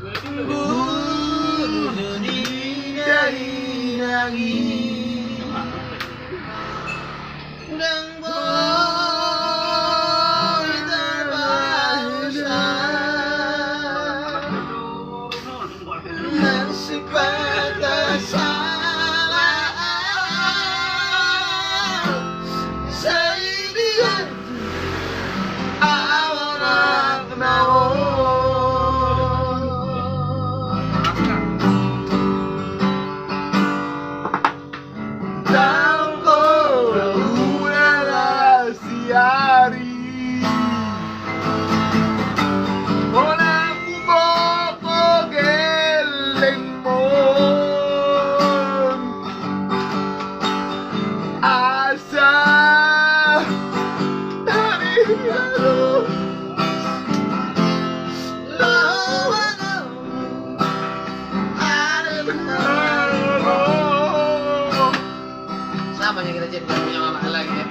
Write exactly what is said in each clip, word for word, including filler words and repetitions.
Bujur di dainang i, ndang boi tarbaosa, na sipata salah. Sai dia Sama nih kita cek punya mama lagi ya.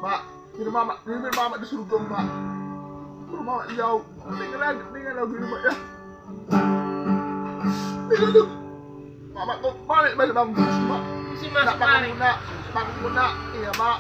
Mak, ini mama, ini mama di surga, Mak. Ini mama, ya, tinggal lagi, tinggal lagi, Mak, ya. Tinggal lagi. Mama, kok balik, balik, Mak. Mak, Mak, Mak, iya, Mak.